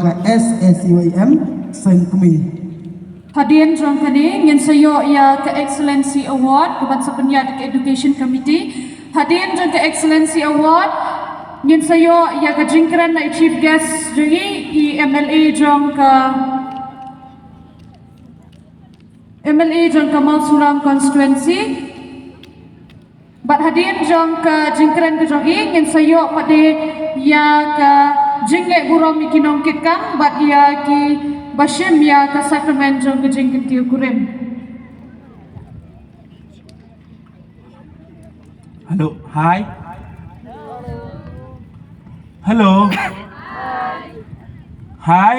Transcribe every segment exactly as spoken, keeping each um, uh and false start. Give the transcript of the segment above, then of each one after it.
ka S A C Y M Sengkmie. Hadien jong kane ngin sa ïoh ïa ka Excellency Award kaban sa pynïaid da ka Education Committee. Hadien jong ka Excellency Award ngin sa ïoh ïa ka jingkren na i Chief Guest jong i, i M L A jong ka M L A jong ka Mawsynram Constituency. Bad hadien jong ka jingkren ka jong i ngin sa ïoh pat de ïa ka jingleh burom ïa ki nongkitkam bad ïa ki ba shim ïa ka sakramen jong ka jingkyntiew kurim. Hello, hi. Hello. Hi.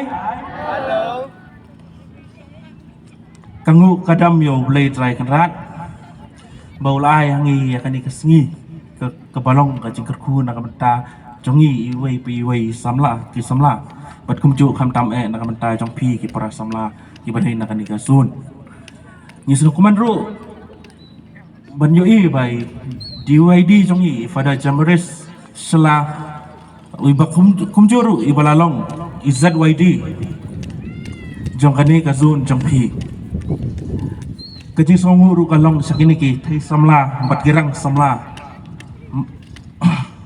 Ka nguh ka dam ïa U Blei Trai Kynrad ba u la ai ha ngi ïa kane ka sngi ka, kaba long ka jingkyrkhu na ka bynta jong ngi iwei pa iwei i samla, ki samla. Bad kumjuh khamtam eh na ka bynta jong phi ki para samla kiba dei na kane ka zone. Ngi sngewkmen ruh ban ïohi ba i D Y D jong ngi, i Father Jamaris Shylla, iba kum, kumjuh ruh iba la long i Z Y D jong kane ka zone jong phi. Ka jingsngewnguh ruh ka long sha kine ki thei samla bad ki rang samla,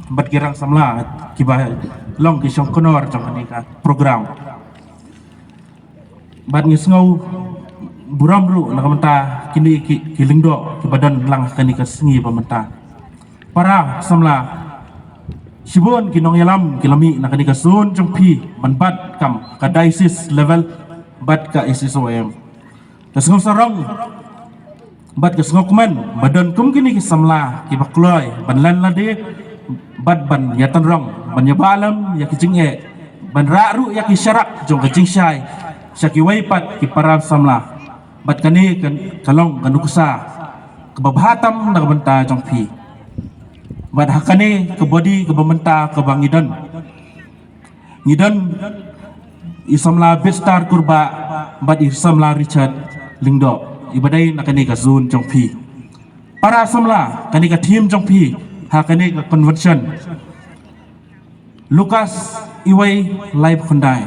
bad ki rang samla kiba long ki shongknor jong kane ka program. Bad ngi sngew burom ruh na ka bynta kine ki, ki lyngdoh kiba don lang ha kane ka sngi ba mynta. Para samla, shibun ki nongïalam ki la mih na kane ka zone jong phi ban bat kam ka diocese level bad ka S S O M. Ka sngewsarong bad ka sngewkmen ba don kum kine ki samla kiba kloi ban len lade bad ban ïatynrong, ban ïabah lem ïa ki jingeh, ban rah ruh ïa ki sharak jong ka jingshai sha kiwei pat ki para samla. Bad kane ka, ka long ka nuksa kaba bha tam na ka bynta jong phi. Bad ha kane ka body kaba mynta kaba ngi don, ngi don i samla Bistar Kurbah bad i samla Richard Lyngdoh, iba dei na kane ka zone jong phi. Para samla, kane ka theme jong phi ha kane ka convention, Lukas iwei, lai bad khyndai.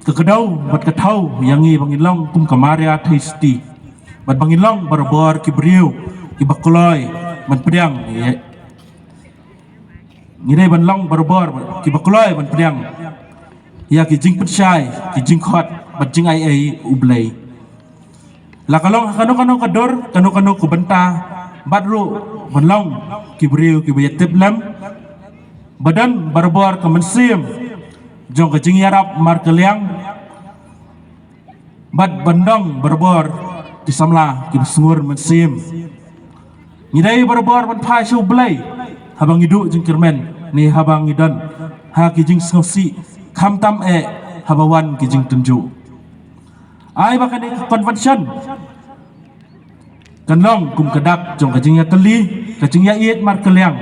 Ka kdew bad ka thaw ïa ngi ba ngin long kum ka Maria Theisotti bad ba ngin long barabor ki briew kiba kloi ban pdiang ïa, ngi dei ban long barabor kiba kloi ban pdiang ïa ki jingpynshai, ki jingkhot bad jingaiei U Blei. La ka long ha kano kano ka dur, kano kano ka bynta, bad ruh ban long ki briew kiba ïatiplem, ba don barabor ka mynsiem jong ka jingïarap markylliang, bad ban long barabor ki samla kiba sngur mynsiem. Ngi dei barabor ban phai sha U Blei haba ngi duh jingkyrmen ne haba ngi don ha ki jingsngewsih, khamtam eh haba wan ki jingtynjuh. Ai ba kane ka convention kan long kum ka dak jong ka jingïatylli, ka jingïaieit markylliang.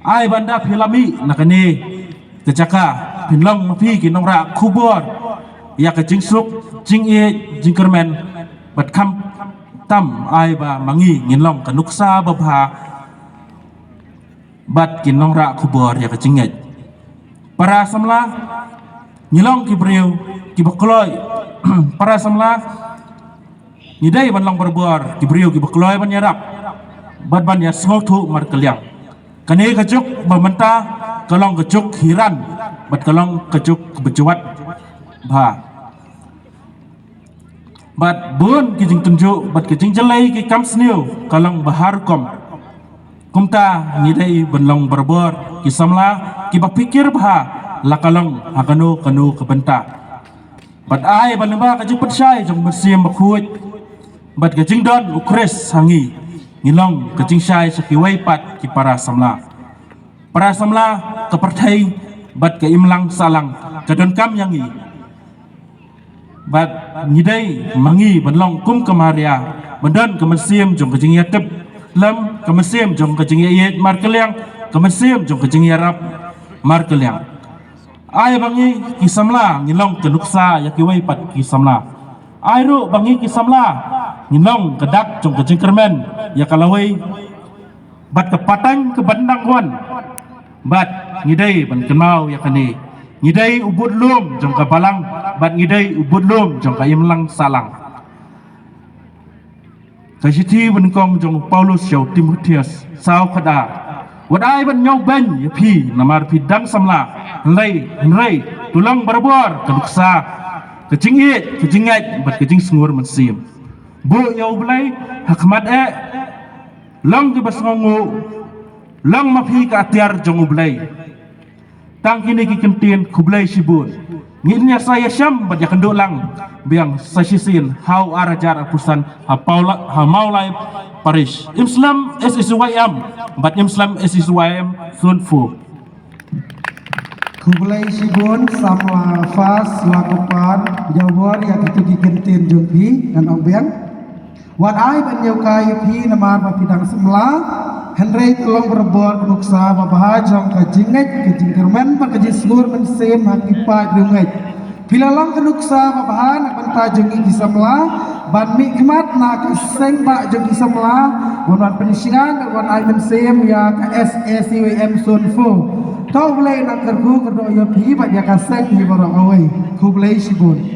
Ai ba ynda phi la mih na kane ka jaka, phin long ma phi ki nongrah khubor ïa ka jingsuk, jingïeit, jingkyrmen, bad khamtam ai ba ma ngi ngin long ka nuksa babha bad ki nongrah khubor ïa ka jingngeit. Para samla, ngi long ki briew kiba kloi. Para samla, ngi dei ban long barabor ki briew kiba kloi ban ïarap bad ban ïasngewthuh markylliang. Kane ka juk ba mynta ka long ka juk hiran bad ka long ka juk kaba jwat bha. Bad bun ki jingtynjuh bad ki jingjyllei ki kam sniew ka long bha rukom. Kumta ngi dei ban long barabor ki samla kiba pyrkhat bha la ka long ha kano kano ka bynta. Bad ai ba lyngba ka jingpynshai jong u Mynsiem Bakhuid bad ka jingdon u Khrist ha ngi, ngi long ka jingshai sha kiwei pat ki para samla. Para samla, ka pyrthei bad ka imlang sahlang ka donkam ïa ngi. Bad ngi dei ma ngi ban long kum ka Maria, ban don ka mynsiem jong ka jingïatiplem, ka mynsiem jong ka jingïaieit markylliang, ka mynsiem jong ka jingïarap markylliang. Ai ba ngi ki samla ngin long ka nuksa ïa kiwei pat ki samla. Ai ruh ba ngi ki samla ngin long ka dak jong ka jingkyrmen ïa ka lawei bad ka pateng kaban dang wan. Bad ngi dei ban kynmaw ïa kane, Ngi dei u budlum jong ka balang bad ngi dei u budlum jong ka imlang sahlang. Ka shithi banyngkong jong u Paulus sha u Timotheus saw khadar. Wat ai ban ñiewbeiñ ïa phi namar phi dang samla. Hynrei, hynrei, to long barabor ka nuksa, ka jingïeit, ka jingngeit bad ka jingsngur mynsiem. Buh ïa U Blei ha khmat eh, long kiba sngewnguh, long ma phi ka atiar jong U Blei. Tang kine ki kyntien, khublei shibun. Ngin ïa sa ïashem bad ïakynduh lang biang sa shisien ha u ar hajar arphew san ha Paula, ha Mawlai Parish. Im slem S S Y M bad im slem S S Y M Sunfu. Khublei shibun samla Fas Lakupar, ïa u bor ïa kito ki kyntien jong phi, ngan ong biang. Wat ai ban ñiewkai ïa phi namar ba phi dang samla. Hynrei to long barabor ka nuksa babha jong ka jingngeit, ka jingkyrmen bad ka jingsngur mynsiem ha ki paid riewngeit. Phi la long ka nuksa babha na ka bynta jong ngi ki samla, ban mihkhmat na ka seng bah jong ki samla, ban wan pynshngaiñ bad wan ai mynsiem ïa ka S S Y M Sunfu. To U Blei un nang kyrkhu kyrdoh ïa phi bad ïa ka seng hi baroh kawei. Khublei shibun.